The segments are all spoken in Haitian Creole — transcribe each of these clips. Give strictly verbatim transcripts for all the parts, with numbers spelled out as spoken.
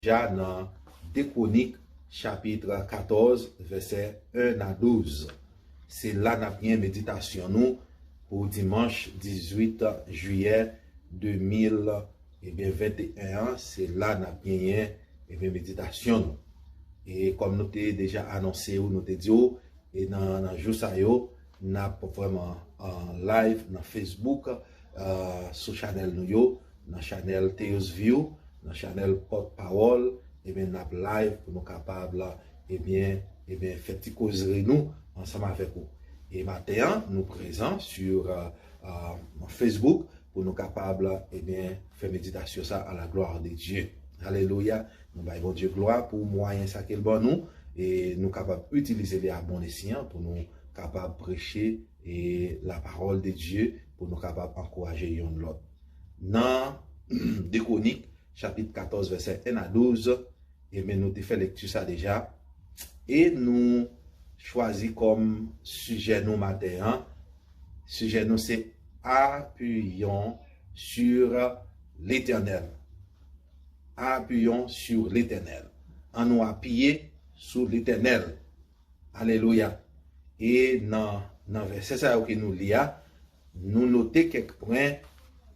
deja nan de Kwonik, chapit katòz, vèsè en a douz. Se la n ap gen meditasyon nou pou dimanch dizuit jiyè de mil, ebyen, venteyen an, se la n ap genyen, ebyen, meditasyon nou. E kòm nou te deja anonse w, nou te di w, e nan, nan jou sa yo, n ap vrèman an live nan Facebook, euh, sou chanèl nou yo, nan chanèl Teos View, nan chanèl Pòt Pawòl, ebyen, n ap live pou nou kapab, ebyen, ebyen, fè ti kozri nou ansanm avèk ou. E maten an, nou prezan sur, euh, euh, Facebook pou nou kapab, ebyen, fè meditasyon sa à la gloire de Dieu. Alelouya! Nou bay Bondye glwa pou mwayen sa ke l ban nou, e nou kapab itilize li a bon esyan pou nou kapab preche, e, la parole de Dieu, pou nou kapab ankouraje yonn lòt. Nan de Kwonik, chapit katòz, vèsè en a douz, ebyen, nou te fè lekti sa deja, e nou chwazi kòm sijè nou maten an, sijè nou se Appuyons sur l'Éternel. Appuyons sur l'Éternel. An nou apiye sou Letènèl. Alelouya. E nan, nan vèsè sa yo ke nou li a, nou note kèk pwen,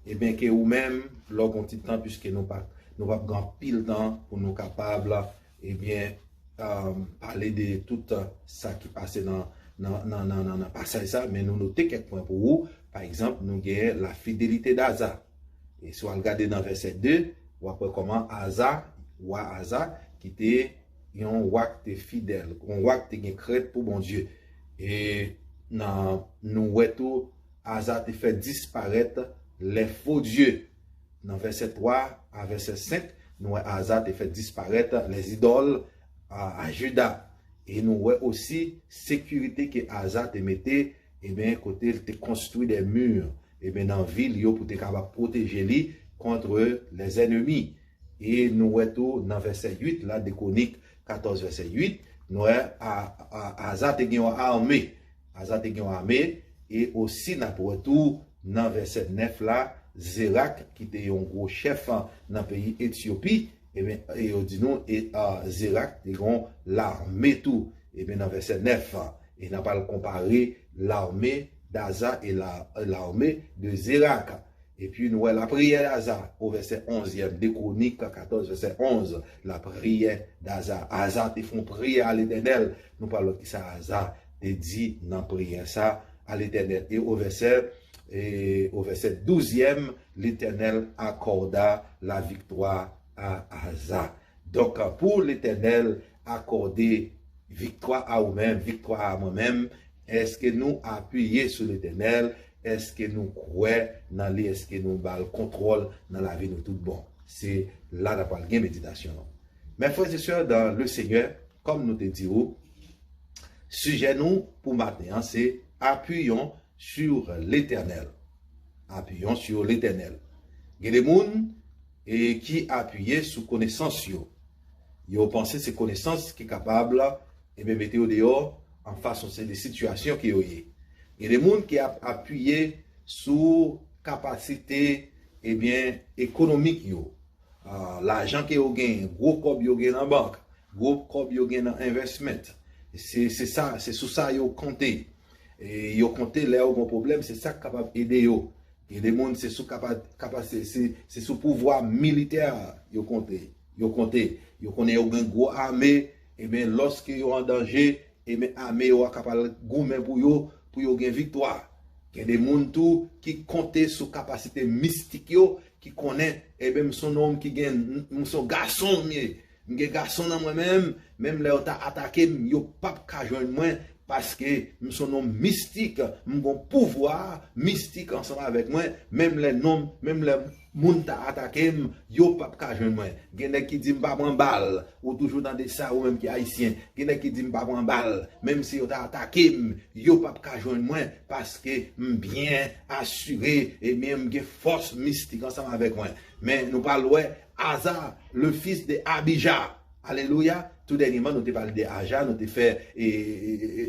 ebyen, ke ou menm, lè w gen ti tan, piske nou pa, nou p ap gen anpil tan pou nou kapab, ebyen, um, pale de tout sa ki pase nan, nan, nan, nan, nan, nan pasaj sa, men nou note kèk pwen pou ou. Pa egzanp, nou gen la fidelite d'Aza. E si w al gade nan vèsè de, w ap wè kòman Aza, wa Aza, ki te yon wa ki te fidèl, yon wa ki te gen krent pou Bondye. E nan, nou wè tou, Aza te fè disparèt les faux dieux. Nan vèsè twa a vèsè senk, nou wè Aza te fè disparèt les idoles a, a Juda. E nou wè osi sekirite ke Aza te mete, ebyen, kote l te konstwi de mi, ebyen, nan vil yo pou te kapab pwoteje li contre les ennemis. E nou wè tou nan vèsè uit la, de Kwonik katòz, vèsè uit, nou wè a, a, Aza te gen yon ame. Aza te gen yon ame, e osi n ap wè tou nan vèsè nèf la, Zerak, ki te yon gwo chèf nan peyi Etyopi, ebyen, e yo di nou, e, a, Zerak te gen yon lame tou, ebyen, nan vèsè nèf, e n ap al konpare lame d'Aza e la, lame de Zerak. Epi nou wè lapriyè Aza o vèsè onzyèm, de Kwonik katòz, vèsè onz, lapriyè d'Aza. Aza te fè yon priyè a Letènèl. Nou pral wè kisa Aza te di nan priyè sa a Letènèl. E o vèsè, e o vèsè douzyèm, Letènèl akòda laviktwa a Aza. Donk, pou Letènèl akòde viktwa a ou menm, viktwa a mwen menm, èske nou apiye sou Letènèl? Èske nou kwè nan li? Èske nou ba l kontwòl nan lavi nou tout bon? Se la n ap pral gen meditasyon nou. Mes frères et sœurs dans le Seigneur, kòm nou te di ou, sijè nou pou maten an se Appuyons sur l'Éternel. Appuyons sur l'Éternel. Gen de moun, e, ki apiye sou konesans yo. Yo panse se konesans ki kapab, ebyen, mete yo deyò an fason se de sitiyasyon ke yo ye. Gen de moun ki ap apiye sou kapasite, ebyen, ekonomik yo. Ah, lajan ke yo genyen, gwo kòb yo gen nan bank, gwo kòb yo gen nan investment. Se, se sa, se sou sa yo konte. E yo konte lè yo gen pwoblèm, se sa k kapab ede yo. Gen de moun, se sou kapa-, kapa-, se, se, se sou pouvwa militè yo konte. Yo konte. Yo konnen yo gen gwo ame, ebyen, lòske yo an danje, ebyen, ame yo a kapab goumen pou yo, pou yo gen viktwa. Gen de moun tou ki konte sou kapasite mistik yo, ki konnen, ebyen, m se yon nonm ki gen, m se yon gason m ye. M gen gason nan mwen menm, menm lè yo ta atake m, yo p ap ka jwenn mwen, paske m se yon nonm mistik, m gen yon pouvwa mistik ansanm avèk mwen, menm lè nonm, menm lè moun ta atake m, yo p ap ka jwenn mwen. Gen nèg ki di m pa pran bal, ou toujou tande sa, ou menm ki ayisyen. Gen nèg ki di m pa pran bal, menm si yo ta atake m, yo p ap ka jwenn mwen, paske m byen asire, ebyen, m gen fòs mistik ansanm avèk mwen. Men nou pral wè Aza, le fils de Abija. Alelouya. Tou dènyèman, nou te pale de Aza, nou te fè, e, e, e,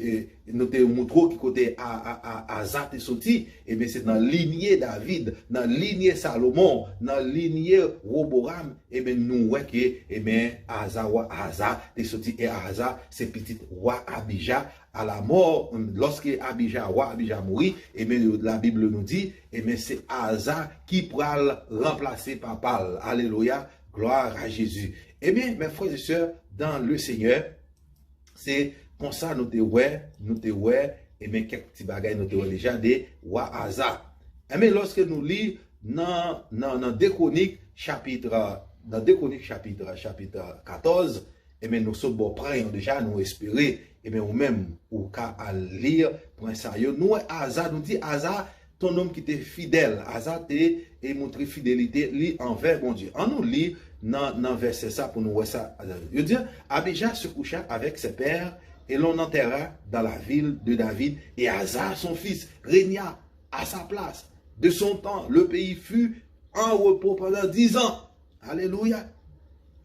e, nou te moutre w ki kote A, A, A, Aza te soti. Ebyen, se nan linye David, nan linye Salomon, nan linye Woboram, ebyen, nou wè ke, ebyen, Aza, wa Aza te soti, e Aza se pitit wa Abija. A la mò, lòske Abija, wa Abija mouri, ebyen, Labib nou di, ebyen, se Aza ki pral ranplase papa l. Alelouya, glwa a Jezi. Ebyen, mes frères et sœurs dans le Seigneur, se konsa nou te wè, nou te wè, ebyen, kèk ti bagay nou te wè deja de wa Aza. Ebyen, lòske nou li nan, nan, nan de Kwonik, chapit, nan de Kwonik, chapit, chapit katòz, ebyen, nou sot bò pran yo deja, nou espere, ebyen, ou menm, ou ka al li pwen sa yo. Nou wè Aza, nou di Aza, ton nonm ki te fidèl. Aza te e montre fidelite li anvè Bondye. An nou li nan, nan vèsè sa pou nou wè sa. Yo di, Abija se coucha avec ses pères, et l'on enterra dans la ville de David, et Asa, son fils, régna à sa place. De son temps, le pays fut en repos pendant dix ans. Alelouya.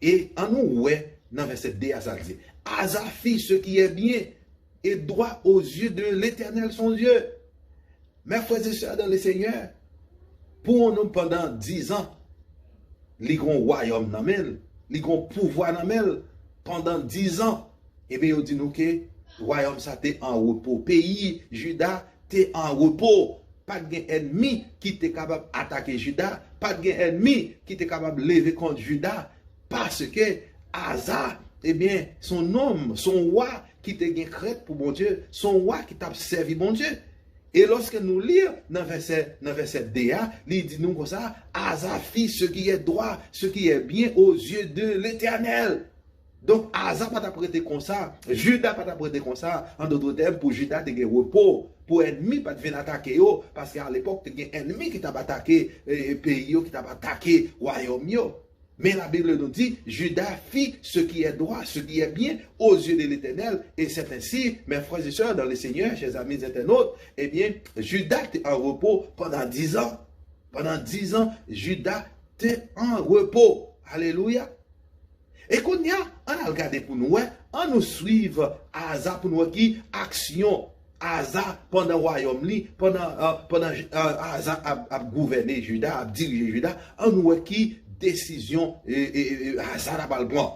E an nou wè nan vèsè de a sa l di, Asa fit ce qui est bien et droit aux yeux de l'Éternel son Dieu. Mes frères et sœurs dans le Seigneur, pou yon nonm pandan diz an, li gon wayòm nan men l, li gon pouvwa nan men l pandan diz an. Ebyen, yo di nou ke wayòm sa te an repo. Peyi Jida te an repo. Pa t gen ènmi ki te kapab atake Jida. Pa t gen ènmi ki te kapab leve kont Jida. Paske Aza, ebyen, se yon nonm, se yon wa ki te gen krent pou Bondye, se yon wa ki t ap sèvi Bondye. E lòske nou li nan vèsè, nan vèsè de a, li di nou konsa, Aza fit ce qui est droit, ce qui est bien aux yeux de l'Éternel. Donk, Aza pa t ap rete konsa, Jida pa t ap rete konsa, an dòt tèm, pou Jida te gen repo, pou ènmi pa t vin atake yo, paske alepòk, te gen ènmi ki t ap atake e, peyi yo, ki t ap atake wayòm yo. Men Labib nou di, Juda fit ce qui est droit, ce qui est bien aux yeux de l'Éternel, et c'est ainsi, mes frères et sœurs dans le Seigneur, chers amis internautes, ebyen, Juda te an repo pandan diz an. Pandan diz an, Juda te an repo. Alelouya. E kounye a, ann al gade pou nou wè, ann nou swiv Aza pou nou wè ki aksyon Aza pandan wayòm li, pandan, pandan Aza ap, ap gouvène Jida, ap dirije Jida, ann nou wè ki desizyon Aza ta pral pran.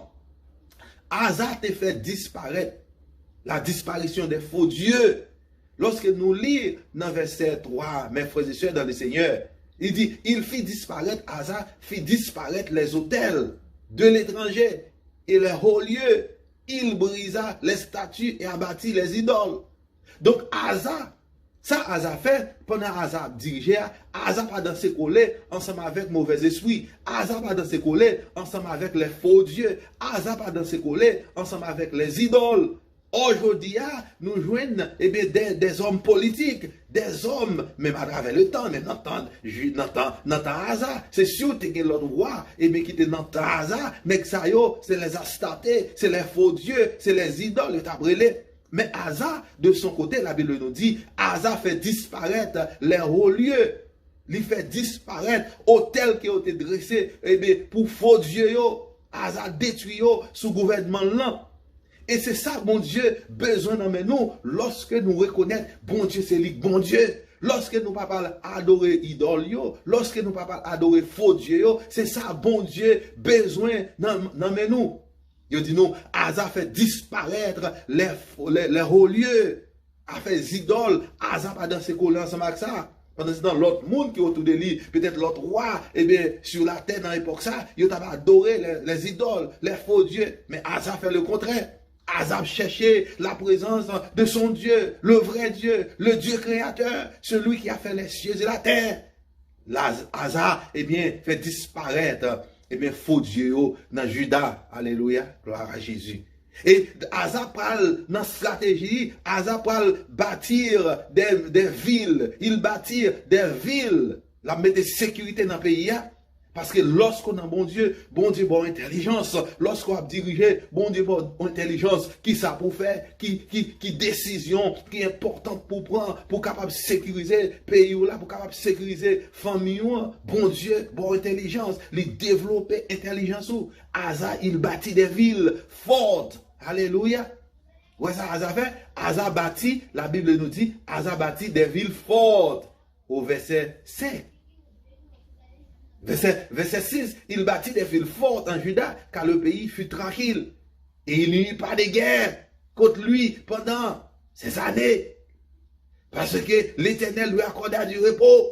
Aza te fè disparèt, la disparition des faux dieux. Lòske nou li nan vèsè twa, mes frères et sœurs dans le Seigneur, li di, il fit disparaître, Aza fit disparaître les autels de l'étranger et les hauts lieux. Il brisa les statues et abattit les idoles. Donk, Aza, sa Aza fè, pandan Aza ap dirije a, Aza pa danse kole ansanm avèk movèzespri. Aza pa danse kole ansanm avèk les faux dieux. Aza pa danse kole ansanm avèk les idoles. Ò, jodi a, nou jwenn, ebyen, de, des hommes politiques, des hommes, menm atravè le tan, menm nan tan, nan tan, nan tan Aza, se si w te gen lòt wa, ebyen, ki te nan tan Aza, nèg sa yo, se les Astartés, se les faux dieux, se les idoles, yo t ap rele. Men Aza, de son kote, Labib nou di, Aza fè disparèt les hauts lieux. Li fè disparèt otèl ke yo te drese, ebyen, pou fo dye yo. Aza detwi yo sou gouvènman l lan. E se sa Bondye bezwen nan men nou lòske nou rekonèt Bondye se li k Bondye. Lòske nou pa pral adore idòl yo, lòske nou pa pral adore fo dye yo, se sa Bondye bezwen nan, nan men nou. Yo di nou, Aza fè disparèt les, les, les hauts lieux. Afè zidòl, Aza pa danse kole ansanm ak sa. Pandansetan, lòt moun ki otou de li, petèt lòt wa, ebyen, sur la terre nan epòk sa, yo t ap adore les, les idoles, les faux dieux. Men Aza fè le contraire. Aza ap chèche la présence de son Dieu, le vrai Dieu, le Dieu créateur, celui qui a fait les cieux et la terre. Aza, ebyen, fè disparèt, ebyen, fo dye yo nan Jida. Alelouya, glwa a Jezi. E Aza pral nan estrateji, Aza pral bâtir des, des villes, il bâtit des villes. L ap mete sekirite nan peyi a. Paske lòske w nan Bondye, Bondye ba w entèlijans. Lòske w ap dirije, Bondye ba w entèlijans. Kisa pou w fè, ki, ki, ki desizyon ki enpòtan pou w pran, pou w kapab sekirize peyi w la, pou w kapab sekirize fanmi w an. Bondye ba w entèlijans, li devlope entèlijans ou. Aza, il bâtit des villes fortes. Alelouya. Wè sa Aza fè? Aza bati, la Bible nous dit, Aza bâtit des villes fortes. Au verset cinq. Verset, verset six, il bâtit des villes fortes en Juda, car le pays fut tranquille. Et il n'y eut pas de guerre contre lui pendant ces années. Parce que l'Éternel lui accorda du repos.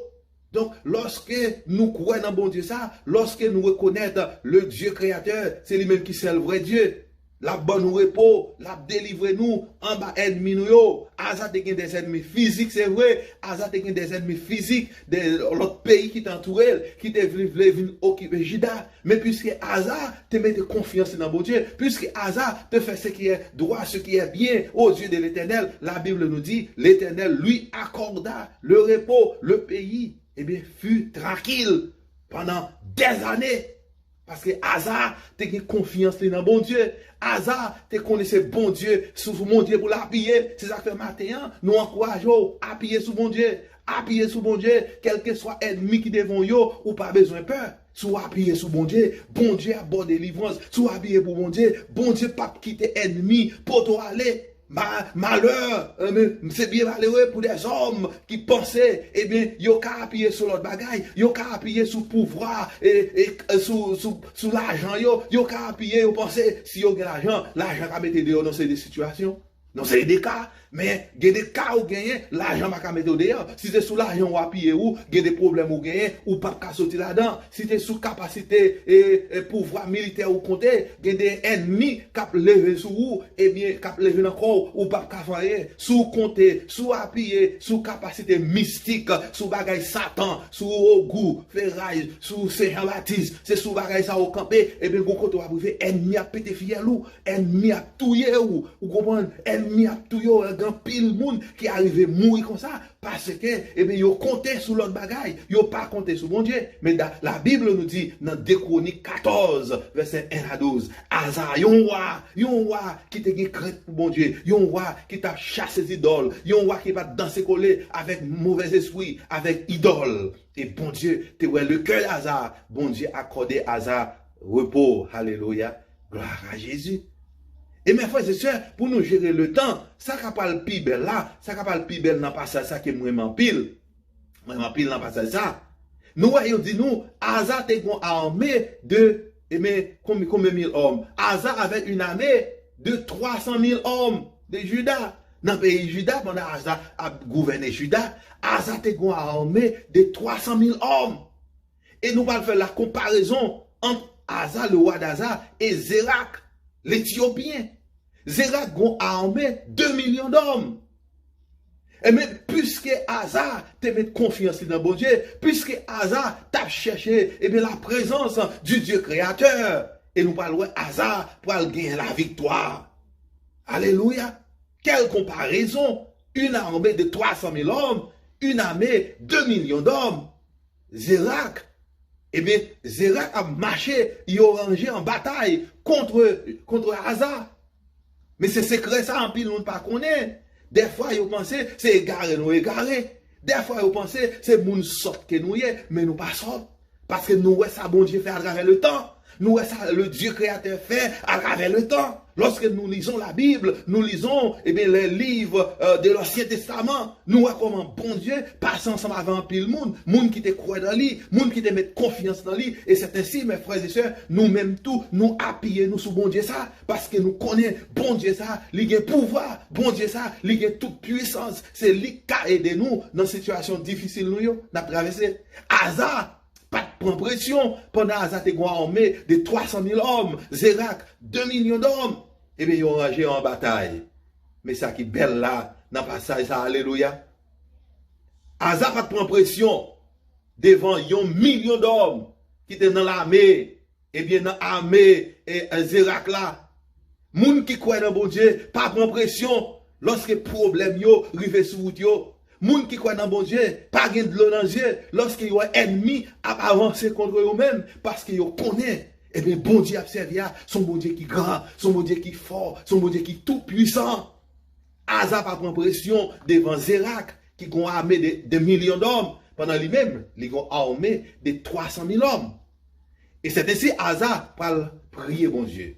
Donk, lòske nou kwè nan Bondye sa, lòske nou rekonèt le Dieu créateur, se li menm ki sèl vrè Dye, l ap ban nou repo, l ap delivre nou anba ènmi nou yo. Aza te gen des ennemis fizik, se vre. Aza te gen des ennemis fizik, de lòt peyi ki te antoure l, ki te vle, vle vin okipe Jida. Men piske Aza te mete konfyans li nan Bondye, piske Aza te fè ce qui est droit, ce qui est bien aux yeux de l'Éternel, la Bible nous dit, l'Éternel lui accorda le repos, le pays, eh bien, fut tranquille pendant des années. Paske Aza te gen konfyans li nan Bondye. Aza te konnen se Bondye, sou, sou Bondye pou l apiye. Se sa k fè maten an, nou ankouraje w, apiye sou Bondye. Apiye sou Bondye, kèlkeswa ènmi ki devan w yo, ou pa bezwen pè. Si w apiye sou Bondye, Bondye ap ba w delivrans. Si w apiye pou Bondye, Bondye p ap kite ènmi pote w ale. Ma, malè, eh, men, se byen malere pou dèzòm ki panse, ebyen, yo ka apiye sou lòt bagay, yo ka apiye sou pouvwa, e, e, sou, sou, sou lajan yo, yo ka apiye, yo panse, si yo gen lajan, lajan ka mete de yo nan seri de sitiyasyon, nan seri de ka, men gen de ka ou genyen, lajan pa ka mete w deyò. Si se sou lajan ou apiye ou, gen de pwoblèm ou genyen, ou p ap ka soti ladan. Si te sou kapasite e, e pouvwa militè ou konte, gen de ènmi k ap leve sou ou, ebyen, k ap leve nan kò w, ou p ap ka fè anyen. Si w konte, si w apiye sou kapasite mistik, sou bagay Satan, sou ogou, feray, sou Sen Jan Batis, se sou bagay sa ou kanpe, ebyen, gon kote w ap rive, ènmi ap pete fyèl ou, ènmi ap touye ou, ou konprann? Ènmi ap touye ou, gen anpil moun ki arive mouri konsa, paske, ebyen, yo konte sou lòt bagay, yo pa konte sou Bondye. Men da, la Bible nous dit, nan de Kwonik katòz, vèsè en a douz, Aza, yon wa, yon wa ki te gen krent pou Bondye, yon wa ki t ap chase zidòl, yon wa ki pa t danse kole avèk movèzespri, avèk idòl. E Bondye te wè le kè Aza, Bondye akòde Aza repo. Alelouya. Glwa a Jezi. E men frè e sè, pou nou jere letan, sa k ap pral pi bèl la, sa k ap pral pi bèl nan pasaj sa ke m renmen anpil. M renmen anpil nan pasaj sa. Nou wè yo di nou, Aza te gon ame de, e men, konbyen, konbyen mil òm? Aza avè yon ame de twa san mil òm de Jida. Nan peyi Jida, pandan Aza ap gouvène Jida, Aza te gon ame de twa san mil òm. E nou pral fè la konparezon ant Aza, le wa d'Aza, e Zerak, Letiyopyen. Zerak gon ame de milyon dòm. E men, piske Aza te met konfyans li nan Bondye, piske Aza t ap chèche, ebyen, la présence du Dieu créateur, e nou pral wè Aza pral genyen laviktwa. Alelouya! Quelle comparaison! Une armée de trois cent mille hommes, une armée de deux millions d'hommes. Zerak, ebyen, Zerak ap mache, yo ranje an batay kont, kont Aza. Men se sekrè sa anpil moun pa konnen. Dèfwa yo panse se egare nou egare. Dèfwa yo panse se moun sòt ke nou ye, men nou pa sòt. Paske nou wè sa Bondye fè atravè letan. Nou wè sa le Dieu créateur fè atravè letan. Lorsque nous lisons la Bible, nous lisons, eh bien, les livres euh, de l'Ancien Testament, nou wè kòman Bondye pase ansanm avè anpil moun, moun ki te kwè nan li, moun ki te met konfyans nan li. E c'est ainsi, mes frères et sœurs, nou menm tou, nou apiye nou sou Bondye sa, paske nou konnen Bondye sa, li gen pouvwa, Bondye sa, li gen tout pwisans, se li k ka ede nou nan sitiyasyon difisil nou yo, n ap travèse. Aza pa t pran presyon pandan Aza te gon ame de twa san mil òm, Zerak, de milyon dòm. Ebyen, yo ranje yo an batay. Men sa ki bèl la, nan pasaj sa, alelouya. Aza pa t pran presyon devan yon milyon dòm ki te nan lame, ebyen, nan ame e, e Zerak la. Moun ki kwè nan Bondye pa pran presyon lòske pwoblèm yo rive sou wout yo. Moun ki kwè nan Bondye pa gen dlo nan zye lòske yo wè ènmi ap avanse kont yo menm, paske yo konnen, ebyen, Bondye y ap sèvi a, se yon Bondye ki gran, se yon Bondye ki fò, se yon Bondye ki toupwisan. Aza pa pran presyon devan Zerak, ki gon ame de, de milyon dòm, pandan li menm, li gon ame de twa san mil òm. E c'est ainsi Aza pral priye Bondye.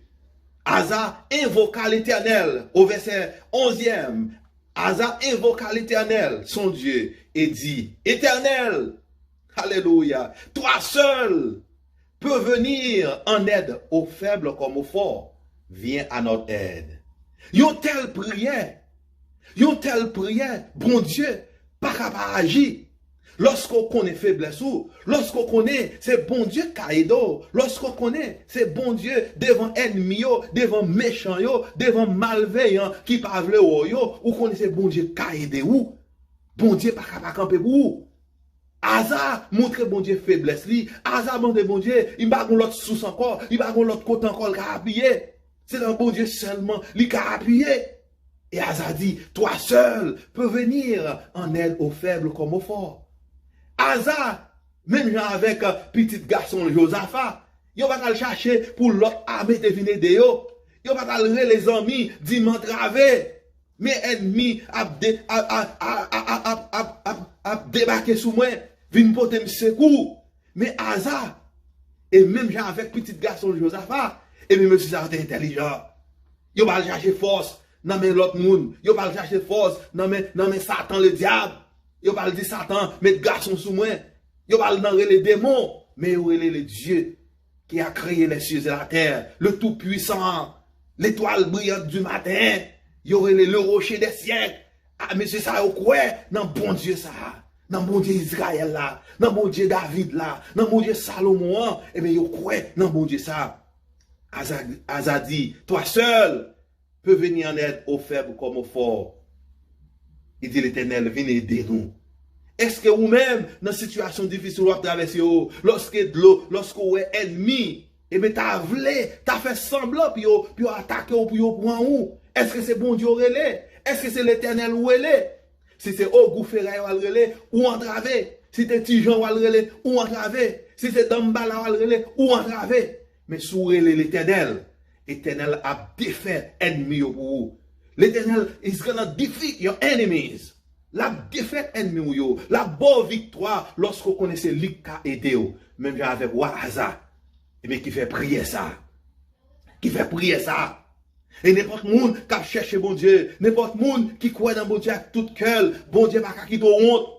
Aza envoka Letènèl, o vèsè onzyèm, Aza envoka Letènèl, son Dye, e di, Etènèl, alelouya, toi seul peux venir en aide aux faibles comme aux forts. Viens à notre aide. Yon tèl priyè, yon tèl priyè, Bondye pa ka pa aji. Lòske w konnen feblès ou, lòske w konnen se Bondye k ka ede w, lòske w konnen se Bondye devan ènmi yo, devan mechan yo, devan malveyan ki pa vle wè w yo, ou konnen se Bondye k ka ede w. Bondye pa ka pa kanpe pou ou. Aza montre Bondye feblès li. Aza mande Bondye, li pa gon lòt sous ankò, li pa gon lòt kote ankò l ka apiye. Se nan Bondye sèlman li ka apiye. E Aza di, toi seul peux venir en aide aux faibles comme aux forts. Aza, menm jan avèk pitit gason l Jozafa, yo pa t al chache pou lòt ame te vin ede yo. Yo pa t al rele zanmi, di m antrave. Men ènmi ap, de, ap, ap, ap, ap, ap, ap, ap debake sou mwen, vin pote m sekou. Men Aza, e menm jan avèk pitit gason l Jozafa, ebyen mesye sa yo te entèlijan. Yo pa al chache fòs nan men lòt moun. Yo pa al chache fòs nan men, nan men Satan, le diab. Yo pa al di Satan, met gason sou mwen. Yo pa al nan rele demon, men yo rele le Dieu qui a créé les cieux et la terre, le Tout-Puissant, l'étoile brillante du matin. Yo rele le rocher des siècles. A, mesye sa yo kwè nan Bondye sa a, nan Bondye Izrayèl la, nan Bondye David la, nan Bondye Salomon an, ebyen yo kwè nan Bondye sa a. Aza, Aza di, toi seul peux venir en aide aux faibles comme aux forts. Li di, Letènèl, vin ede nou. Èske ou menm, nan sitiyasyon difisil w ap travèse yo, lòske dlo, lòske w wè ènmi, ebyen, ta vle, ta fè sanblan pou yo, pou yo atake w, pou yo pran ou? Èske se Bondye w rele? Èske se Letènèl ou rele? Si se Ogou Feray w al rele, ou antrave. Si te Ti Jan w al rele, ou antrave. Si se Danmbala w al rele, ou antrave. Men si w rele Letènèl, Letènèl ap defèt ènmi yo pou ou. Letènèl is gonna defeat your enemies. L ap defèt ènmi w yo. L ap ba w viktwa lòske w konnen se li k ka ede w. Menm jan avèk wa Aza. Ebyen, ki fè priyè sa. Ki fè priyè sa. E nenpòt moun k ap chèche Bondye, nenpòt moun ki kwè nan Bondye ak tout kè l, Bondye pa ka kite w wont.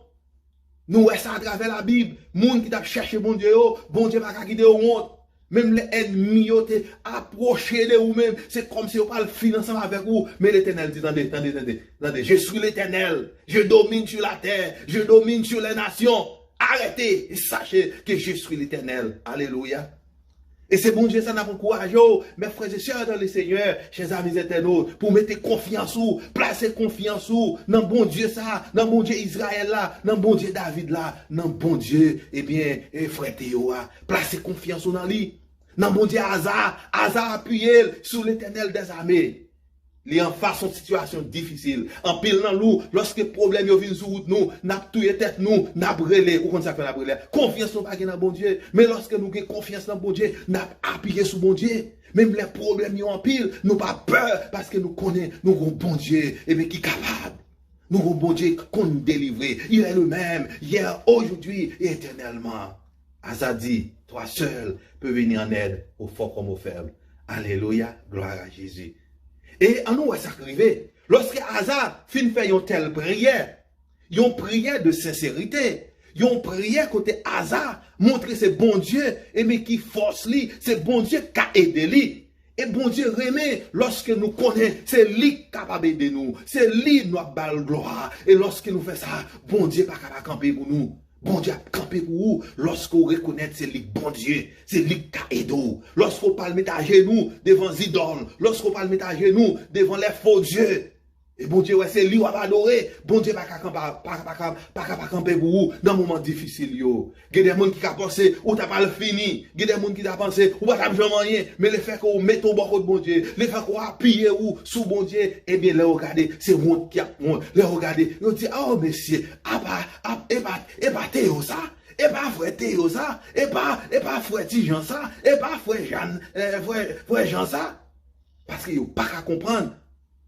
Nou wè sa atravè Labib. Moun ki t ap chèche Bondye yo, Bondye pa ka kite yo wont. Menm lè ènmi yo te apwoche de ou menm, se kòmsi yo pral fini ansanm avèk ou. Men Letènèl di, tande, tande, tande, tande. Je suis l'Éternel. Je domine sur la terre. Je domine sur les nations. Arrêtez et sachez que je suis l'Éternel. Alelouya. E se Bondye sa n ap ankouraje w, mes frères et sœurs dans le Seigneur, chers amis internautes, pou mete konfyans ou, plase konfyans ou nan Bondye sa, nan Bondye Izrayèl la, nan Bondye David la, nan Bondye, ebyen, e frè Teyo a. Plase konfyans ou nan li. Nan Bondye Aza, Aza apiye l sou Letènèl dèzame. Li anfas yon sitiyasyon difisil. Anpil nan nou, lòske pwoblèm yo vin sou wout nou, n ap touye tèt nou, n ap rele. Ou konn sa k fè n ap rele? Konfyans nou pa gen nan Bondye. Men lòske nou gen konfyans nan Bondye, n ap apiye sou Bondye. Menm lè pwoblèm yo anpil, nou pa pè, paske nou konnen nou gon Bondye, ebyen, ki kapab. Nou gon Bondye k konn delivre. Il est le même, hier, aujourd'hui et éternellement. Aza di, toi seul peux venir en aide aux forts comme aux faibles. Alelouya, glwa a Jezi. E ann nou wè sa k rive. Lòske Aza fin fè yon tèl priyè, yon priyè de senserite, yon priyè kote Aza montre se Bondye, ebyen, ki fòs li, se Bondye k ka ede li. E Bondye renmen lòske nou konnen se li k kapab ede nou, se li nou ap ba l glwa. E lòske nou fè sa, Bondye pa ka pa kanpe pou nou. Bondye ap kanpe pou ou lòske w rekonèt se li k Bondye, se li k ka ede w. Lòske w pa al met ajenou devan zidòl, lòske w pa al met ajenou devan lè fo dye. E Bondye wè se li w ap adore, Bondye pa ka kanpe, pa, pa ka, pa ka pa kanpe pou ou nan moman difisil yo. Gen de moun ki ka panse ou ta pral fini, gen de moun ki ta panse ou pa t ap janm anyen, men lefètke w mete w bò kot Bondye, lefètke w apiye w sou Bondye, ebyen, lè yo gade, se wont y ap wont. Lè yo gade, yo di, o mesye, apa, ap, e pa, e pa Teyo sa? E pa frè Teyo sa? E pa, e pa frè Ti Jan sa? E pa frè Jan, eh, frè, frè Jan sa? Paske yo pa ka konprann.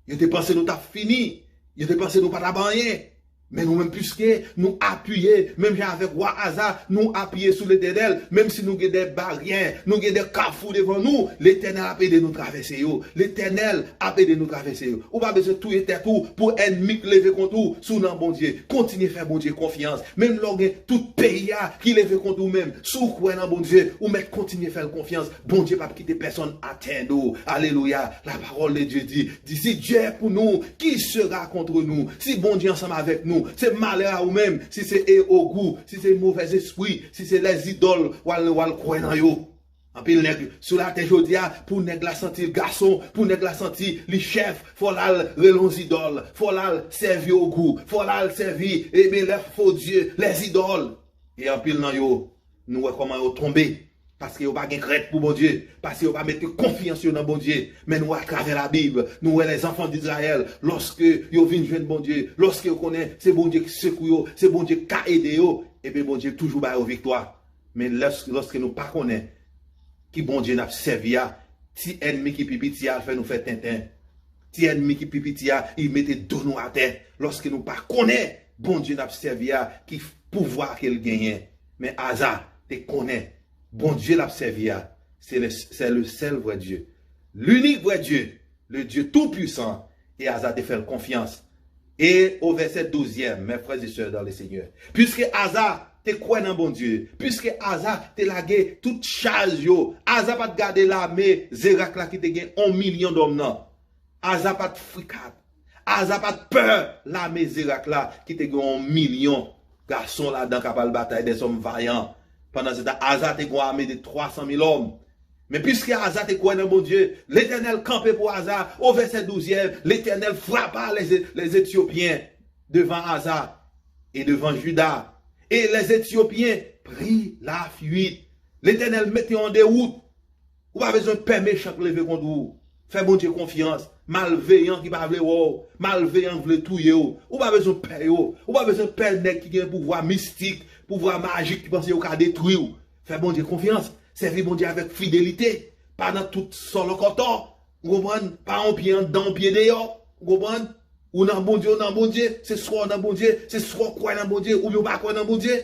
Yo te panse nou t ap fini. Yo te panse nou pa t ap anyen. Men nou menm, piske nou apiye, menm jan avèk wa Aza, nou apiye sou Letènèl, menm si nou gen de baryè, nou gen de kafou devan nou, Letènèl ap ede nou travèse yo. Letènèl ap ede nou travèse yo. Ou pa bezwen touye tèt ou pou ènmi k leve kont ou, si w nan Bondye. Kontinye fè Bondye konfyans. Menm lè w gen tout peyi a ki leve kont ou menm, si w kwè nan Bondye, ou mèt kontinye fè l konfyans. Bondye p ap kite pèsonn atenn ou. Alelouya. La parole de Dieu dit, di, si Dieu est pour nous, qui sera contre nous? Si Bondye ansanm avèk nou, se malè a ou menm, si se e ogou, si se movèzespri, si se lèzidòl, w al, w al kwè nan yo. Anpil nèg sou latè jodi a, pou nèg la santi l gason, pou nèg la santi li chèf, fò l al rele yon zidòl, fò l al sèvi ogou, fò l al sèvi, ebyen, lè fo dye, lèzidòl. E anpil nan yo, nou wè kòman yo tonbe. Paske yo pa gen krent pou Bondye, paske yo pa mete konfyans yo nan Bondye. Men nou wè atravè Labib, nou wè les enfants d'Israël, lòske yo vin jwenn Bondye, lòske yo konnen se Bondye ki sekou yo, se Bondye ki ka ede yo, ebyen Bondye toujou ba yo viktwa. Men lòs-, lòske nou pa konnen ki Bondye n ap sèvi a, ti ènmi ki pi piti a al fè nou fè tenten. Ti ènmi ki pi piti a, li mete do nou atè. Lòske nou pa konnen Bondye n ap sèvi a, ki pouvwa ke l genyen. Men Aza te konnen Bondye l ap sèvi a, se le, c'est le seul vrai Dieu. L'unique vrai Dieu, le Dieu tout-puissant, e Aza te fè l konfyans. E o vèsè douzyèm, mes frères et sœurs dans le Seigneur, piske Aza te kwè nan Bondye, piske Aza te lage tout chaj yo, Aza pa t gade lame Zerak la ki te gen yon milyon dòm nan. Aza pa t frikat. Aza pa t pè lame Zerak la ki te gen yon milyon gason ladan k ap al batay, des hommes vaillants. Pandansetan, Aza te gen yon ame de twa san mil òm. Men piske Aza te kwè nan Bondye, Letènèl kanpe pou Aza. O vèsè douzyèm, Letènèl frapa les, les Éthiopiens devant Aza et devant Juda. Et les Éthiopiens prirent la fuite. Letènèl mete yo an dewout. Ou pa bezwen pè mechan k leve kont ou. Fè Bondye konfyans. Malveyan ki pa vle wè w, malveyan k vle touye w, ou pa bezwen pè yo. Ou pa bezwen pè nèg ki gen pouvwa mistik, pouvwa majik ki panse yo ka detwi w. Fè Bondye konfyans. Sèvi Bondye avèk fidelite. Pa nan tout sòlòkòtò. Ou konprann? Pa yon pye anndan, yon pye deyò. Ou konprann? Ou nan Bondye, ou nan Bondye. Se swa w nan Bondye, se swa w kwè nan Bondye, oubyen w pa kwè nan Bondye.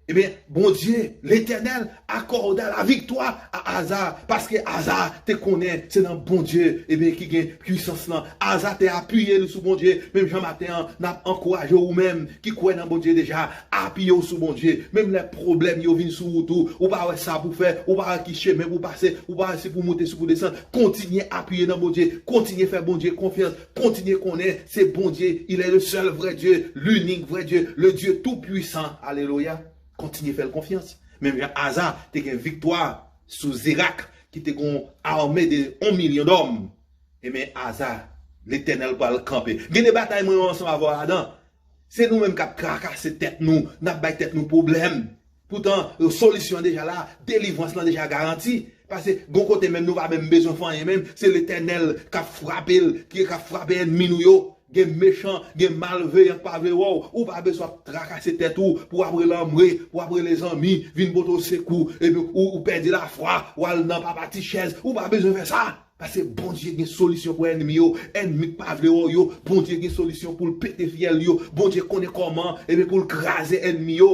Ebyen, Bondye, Letènèl, akòda la viktwa a Aza, paske Aza te konnen se nan Bondye, ebyen, ki gen pwisans lan. Aza te apiye li sou Bondye, menm jan maten an, n ap ankouraje w ou menm ki kwè nan Bondye deja, apiye w sou Bondye. Menm lè pwoblèm yo vin sou wout ou, ou pa wè sa pou fè, ou pa wè ki chemen pou pase, ou pa wè si pou moute, si pou desann, kontinye apiye nan Bondye, kontinye fè Bondye konfyans, kontinye konnen se Bondye, il est le seul vrai Dieu, l'unique vrai Dieu, le Dieu tout-puissant. Alelouya. Kontinye fè l konfyans. Menm jan Aza te gen viktwa sou Zerak, ki te gen yon ame de yon milyon dòm. Ebyen, Aza, Letènèl pral kanpe. Gen de batay mwen wè ansanm avè w ladan. Se nou menm k ap trakase tèt nou, n ap bay tèt nou pwoblèm. Poutan, solisyon an deja la, delivrans lan deja garanti. Paske gon kote menm nou pa menm bezwen fè anyen menm, se Letènèl k ap frape l, ki k ap frape ènmi nou yo. Gen mechan, gen malveyan k pa vle wè w. Ou pa bezwen ap trakase tèt ou pou w ap rele anmwe, pou w ap rele zanmi vin pote w sekou. Epi ou, ou pèdi lafwa, w al nan papa ti chèz. Ou pa bezwen fè sa. Paske Bondye gen solisyon pou ènmi yo. Ènmi k pa vle wè w yo, Bondye gen solisyon pou l pete fyèl yo. Bondye konnen kòman, ebyen, pou l kraze ènmi yo.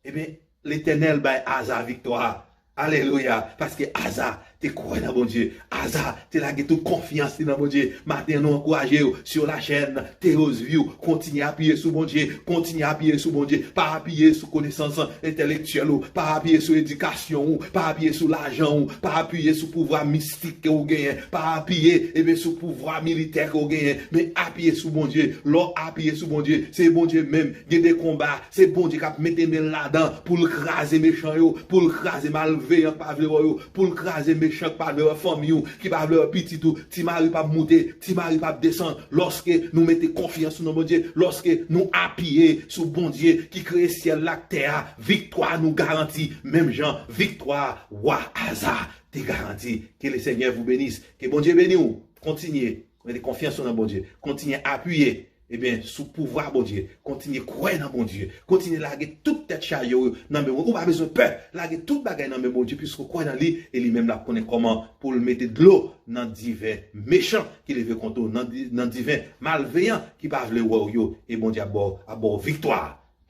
Ebyen, Letènèl bay Aza viktwa. Alelouya. Paske Aza te kwè nan Bondye. Aza te lage tout konfyans li nan Bondye. Maten an, nou ankouraje w sur la chaîne Teos View. Kontinye apiye sou Bondye. Kontinye apiye sou Bondye. Pa apiye sou konesans entèlektyèl ou. Pa apiye sou edikasyon ou. Pa apiye sou lajan ou. Pa apiye sou pouvwa mistik ke ou genyen. Pa apiye, ebyen, sou pouvwa militè ke ou genyen. Men apiye sou Bondye. Lè w apiye sou Bondye, se Bondye menm. Gen de konba, se Bondye k ap mete men l ladan pou l kraze mechan yo, pou l kraze malveyan k pa vle wè w yo, pou l kraze mechan k pa vle wè fanmi w, ki pa vle wè pitit ou. Ti mari p ap moute, ti mari p ap desann. Lòske nou mete konfyans nou nan Bondye, lòske nou apiye sou Bondye ki kreye syèl la ak tè a, viktwa nou garanti, menm jan viktwa wa Aza te garanti. Que le Seigneur vous bénisse. Ke Bondye beni w. Kontinye mete konfyans ou nan Bondye. Kontinye apiye Ebyen, sou pouvwa Bondye, kontinye kwè nan Bondye, kontinye lage tout tèt chaje w nan men Bondye. Ou pa bezwen pè, lage tout bagay nan men Bondye, piske w kwè nan li, e li menm l ap konnen kòman pou l mete dlo nan diven mechan ki leve kont ou, nan, di- nan diven malveyan ki pa vle wè w yo, e Bondye ap ba w, ap ba w viktwa.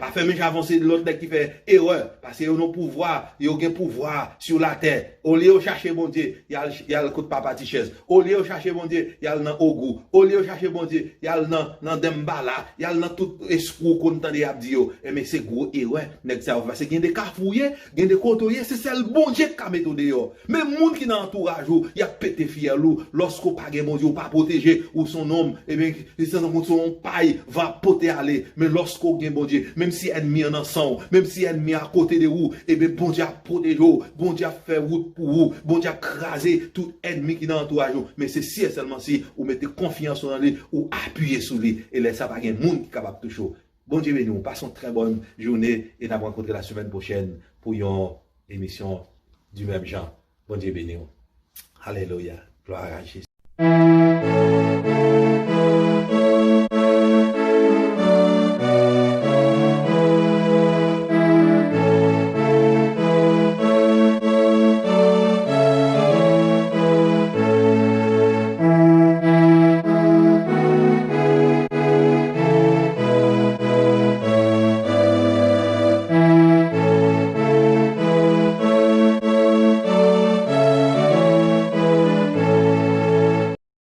Pa fè menm jan avanse lòt nèg ki fè erè, paske yo nan pouvwa, yo gen pouvwa sou latè. Olye yo chache Bondye, y al, y al kot papa ti chèz. Olye yo chache Bondye, y al nan ogou. Olye yo chache Bondye, y al nan, nan Dembala, y al nan tout espri w konn tande y ap di yo. Enben, se gwo erè nèg sa yo fè. Paske gen de kafou w ye, gen de kote w ye, se sèl Bondye k ka mete w deyò. Men moun ki nan antouraj ou, y ap pete fyèl ou. Lòske w pa gen Bondye, ou pa pwoteje, ou se yon nonm, ebyen, se tankou se yon pay van ap pote ale. Men lòske w gen Bondye, menm si ènmi an nan san w, menm si ènmi an akote de ou, ebyen, Bondye ap pwoteje w, Bondye ap fè wout pou ou, Bondye ap kraze tout ènmi ki nan antouraj ou. Men se si e sèlman si ou mete konfyans ou nan li, ou apiye sou li, e lè sa pa gen moun ki kapab touche w. Bondye beni w. Pase yon trè bòn jounen e n ap rankontre la semèn pwochèn pou yon emisyon di menm jan. Bondye beni w. Alelouya. Glwa a Jezi.